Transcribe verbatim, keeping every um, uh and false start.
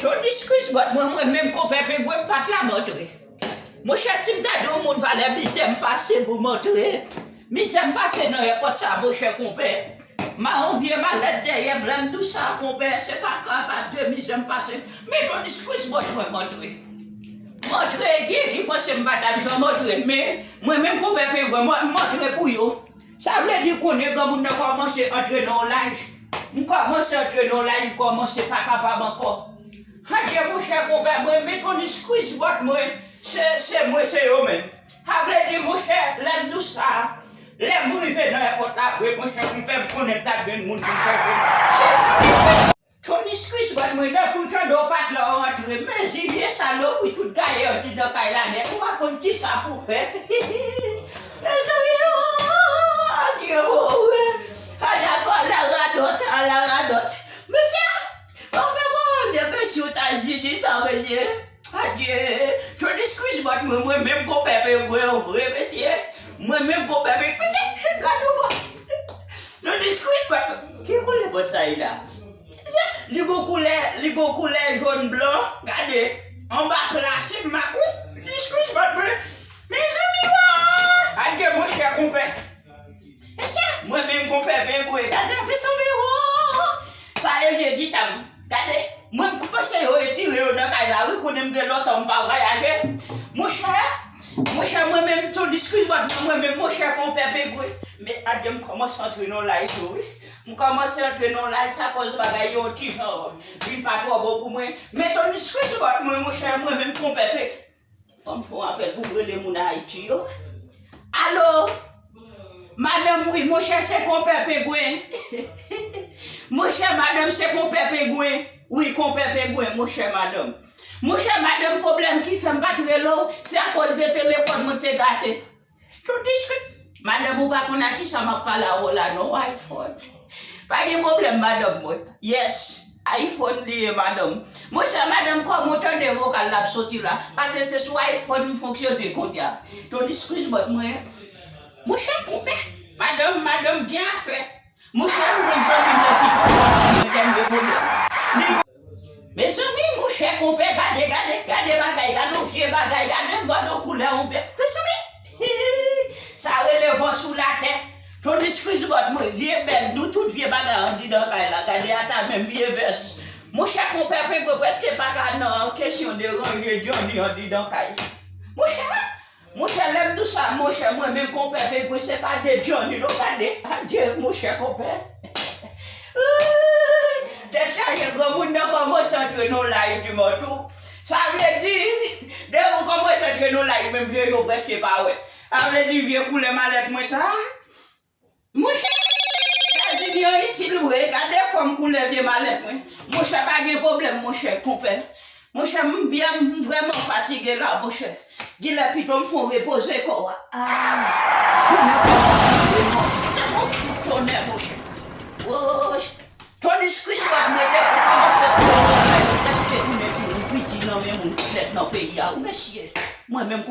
Tony Squeeze bòt mwen, mwen menm konpè pengwen m pa t la m antre. Monchè, si m ta di yon moun valè mizè m pase pou m antre, mizè m pase nan èpòt sa, monchè konpè. M a yon vye malèt dèyè m, lè m di w sa, konpè, se pa ka, pa de mizè m pase. Men Tony Squeeze bòt mwen, m antre. M antre, gen ki panse m pa t ap janm antre, men mwen menm konpè pengwen, m, m antre pou yo. Sa vle di kounye granmoun nan kòmanse antre nan yon laj. M kòmanse antre nan yon laj, m kòmanse pa kapab ankò. Adye monchè konpè mwen, men Tony Squeeze bòt mwen, se, se mwen, se yo menm. Sa vle di monchè, lè m di w sa, lè m rive nan èpòt la vre, monchè konpè m konnen m t ap jwenn moun pou m fè jwenn. Tony Squeeze bòt mwen, nan kou tande w pa t la w antre, mezi vye salopri tout gaye andidan kay la nèt, ou pa konn kisa pou w fè. Mezanmi, adye mwen, ala radòt, ala radòt. Mesye, ou fè mwen wè de kesyon Etazini sa, mesye. Adye, Tony Squeeze bòt mwen, mwen menm konpè pengwen an vre, mesye. Mwen menm konpè pengwen, mesye, gade w bòt. Tony Squeeze bòt, ki koulè bòt sa ye la? Li gon koulè, li gon koulè jòn blan, gade. Anba plase makout, Tony Squeeze bòt mwen. Mezanmi, wa! Adye, monchè konpè. Mesye, mwen menm konpè pengwen, gade, mezanmi, wo! Sa e vye gita m. Gade, mwen m panse yo retire yo nan kay la, wi, konnen m gen lontan m pa vwayaje. Monchè, monchè, mwen menm, Tony Squeeze bòt mwen, mwen menm, monchè, konpè pengwen. Men, adye m kòmanse antre nan laj yo, wi. M kòmanse antre nan laj, sa kòz bagay yo yon ti jan vin pa twò bon pou mwen. Men Tony Squeeze bòt mwen, monchè, mwen menm, konpè pengwen. Fò m fè yon apèl pou m rele moun Ayiti yo. Alo? Madanm, wi, monchè, se konpè pengwen. Monchè, madanm, se konpè pengwen. Wi, konpè pengwen, monchè, madanm. Monchè, madanm, pwoblèm ki fè m pa t rele w, se akoz de telefòn mwen te gate. Tout diskit. Madanm, ou pa konn a kisa m ap pale a w la non, iPhone. Pa gen pwoblèm, madanm mwen. Yes, iPhone li ye, madanm. Monchè, madanm, kòman w tande vokal la ap soti la? Paske se sou iPhone m fonksyone kounye a. Tony Squeeze bòt mwen. Monchè, konpè. Madanm, madanm, gen afè. Monchè, m jwenn zanmi m nan ki twò fò pou mwen, tèm de pwoblèm. Li Mezanmi, monchè, konpè, gade, gade, gade bagay, gade yon vye bagay, gade yon bòdò koulè yon bèl. Mezanmi, sa rele van sou latè. Tony Squeeze bòt mwen, vye bèl, nou tout vye bagay andidan kay la. Gade ata menm vye vès. Monchè, konpè pengwen prèske pa ka nan kesyon de ranje Johnny andidan kay. Monchè, Monchè, lè m di w sa, monchè, mwen menm konpè pengwen, se pa de Johnny non, gade, adye, monchè, konpè. Tèt chaje, granmoun nan kòmanse antre nan laj di mò tou. Sa vle di, depi w kòmanse antre nan laj, menm vye yo prèske pa wè. Sa vle di, vye koulè malèt mwen sa. Monchè, Etazini an itil vre, gade fòm koulè vye malèt mwen. Monchè, pa gen pwoblèm, monchè, konpè. Monchè, m byen, m vrèman fatige la, monchè. Genlè pito m fè yon repoze kò a. Ah! Kounye a kòmanse vre non. Se yon fout tonnè, monchè. Woy! Tony Squeeze bòt mwen depi kòmanse vre non, prèske tounen ti moun piti nan men moun ki nèt nan peyi a, wi, mesye. Mwen menm,